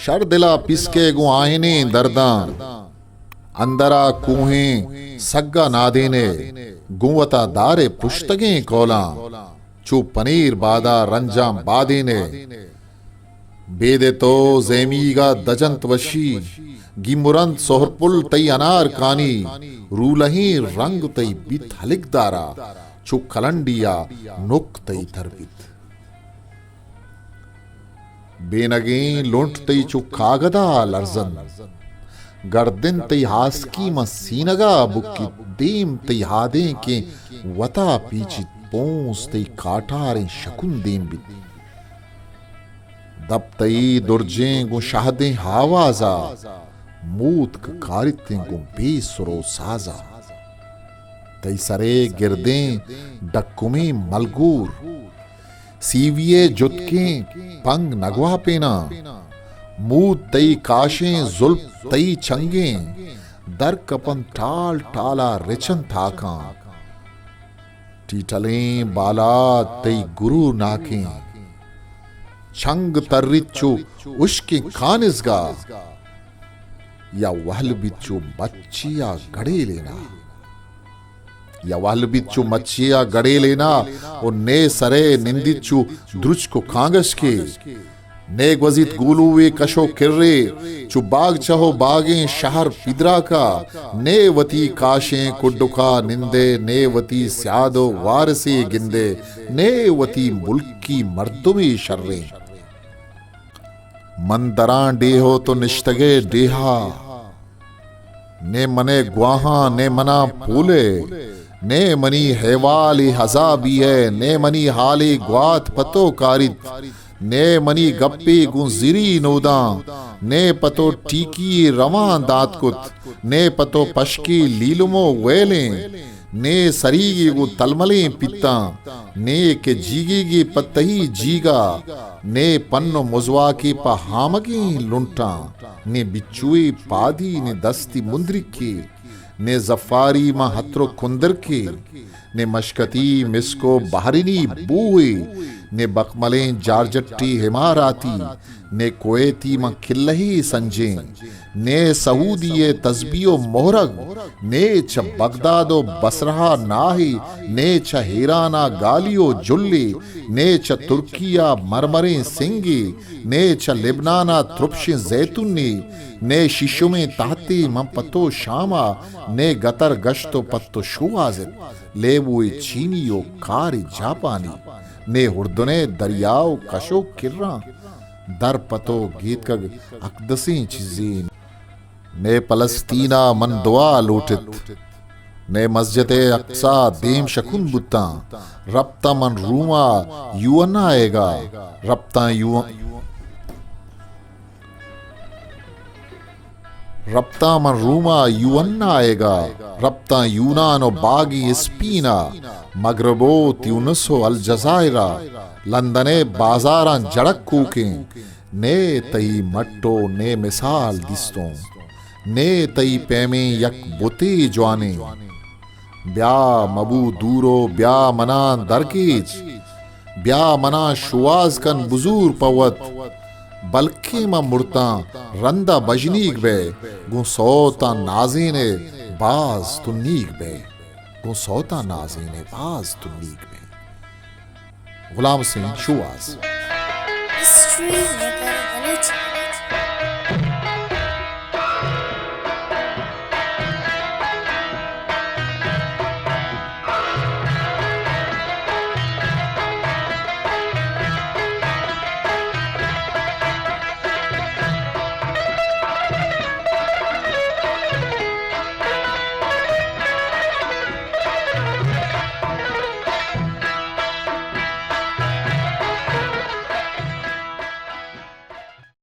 شر دل ءَ پیسکے گوں آہنیں درداں، اندر ءَ کوہیں سگ ءَ نادینے، گوں وت ءَ دارے پشتگیں کولاں، چو پنیر باد ءَ رنجاں بادینے۔ بید ءَ تو زیمیگ ءَ دجنت وشی، گیمرنت سہرپل تئی انار کانی، رولہیں رنگ تئی بیت ہلکدار ءَ، چو کلنڈی ءَ نک تئی تر بیت۔ بینگیں لنٹ تئی چو کاگد ءَ لرزنت۔ گردن تئی ہاسکی ماں سینگ ءَ بکیت، دیم تئی ہادینکیں وت ءَ پیچیت، پونس تئی کاٹاریں شکون دیم بیت۔ دپ تئی درجیں گوں شہدیں آواز ءَ، موتک کاریتیں گوں بے سر ءُ ساز ءَ۔ تئی سرے گردیں ڈکمیں ملگور، سیوی ءِ جتکیں پنگ نگواپیناں، موت تئی کاشیں زلپ تئی چنگیں، در کپنت ٹال ٹال ءَ رچنت ہاکاں۔ ٹیٹلیں بالاد تئی گرو ناکیں، چنگ تریت چو اشکیں کانزگ ءَ، یا وہل بیت چو مچی ءَ گڑیلین ءَ۔ یا وہل بیت چو مچی ءَ گڑیلین ءَ، ءُ نے سرے نندیت چو درچک ءُ کانگشکے۔ نے گوزیت گولوے کش ءُ کرے، چو باگچہ ءُ باگیں شہر پیدراک ءَ، نے وتی کاشیں کڈک ءَ نندے، نے وتی سیاد ءُ وارسے گندے، نے وتی ملکی مردمے شریں۔ من دراں ڈیھ ءُ تو نشتگئے ڈیھ ءَ، نے منے گواہاں، نے منا پولے، نے منی ہیوال ءِ ہزابی ءَ، نے منی حالے گوات پہ تو کاریت، نے منی گپے گوں زری نوداں، نے پہ تو ٹیکی ءِ رواں دات کت، نے پہ تو پشکی لیلم ءُ ویلیں، نے سریگے گوں تلملیں پیتاں، نے کہ جیگیگے پہ تئی جیگا، نے پن ءُ مزواکے پہ ہامگیں لنٹاں، نے بچوئے پادی، نے دستی مندرکے، نے زفاری ماں ہتر ءُ کندرکے، نے مشکتی مسک ءُ بحرینی بوئے، نے بکملیں جارجٹی ہماراتی، نے کویتی ماں کلہی سنجیں، نے سعودی ءِ تسبیح ءُ مہرگ، نے چہ بغداد ءُ بصرہ ءَ ناہی، نے چہ ایران ءَ گالی ءُ جلی، نے چہ ترکی ءَ مرمریں سنگے، نے چہ لبنان ءَ ترپشیں زیتونی، نے شیشمیں تہتے من پہ تو شام ءَ، نے گتر گشت ءُ پہ تو شوہازت، لیبوئے چینی ءُ کارے جاپانی، نے اردن ءِ دریا ءُ کش ءُ کراں۔ در پہ تو گیتکگ اکدسیں چیزے۔ نے پلستین ءَ من دعا لوٹت، نے مسجد اقصی دیم شکون بوتاں۔ رپتاں من روم ءَ یوحنا ئیگ ءَ، رپتاں یو-، رپتاں من روم ءَ یوحنا ئیگ ءَ، رپتاں یونان ءُ باگی اسپین ءَ، مغرب ءُ تیونس ءُ الجزائر ءَ، لندن ءِ بازاراں جڑک کوکیں، نے تئی مٹ ءُ نے مثال دیستوں، نے تئی پیمیں یک بتے جوانیں۔ بیا مبو دور ءُ بیا منا درگیج، بیا منا شوہاز کن بزور پہ وت، بلکیں من مرتاں رند ءَ بژنیگ بئے، گوں سوتاں نازین ئے باز تنیگ بئے، گوں سوتاں نازین ئے باز تنیگ بئے۔ غلام حسین شوہاز۔ History maker Balochi.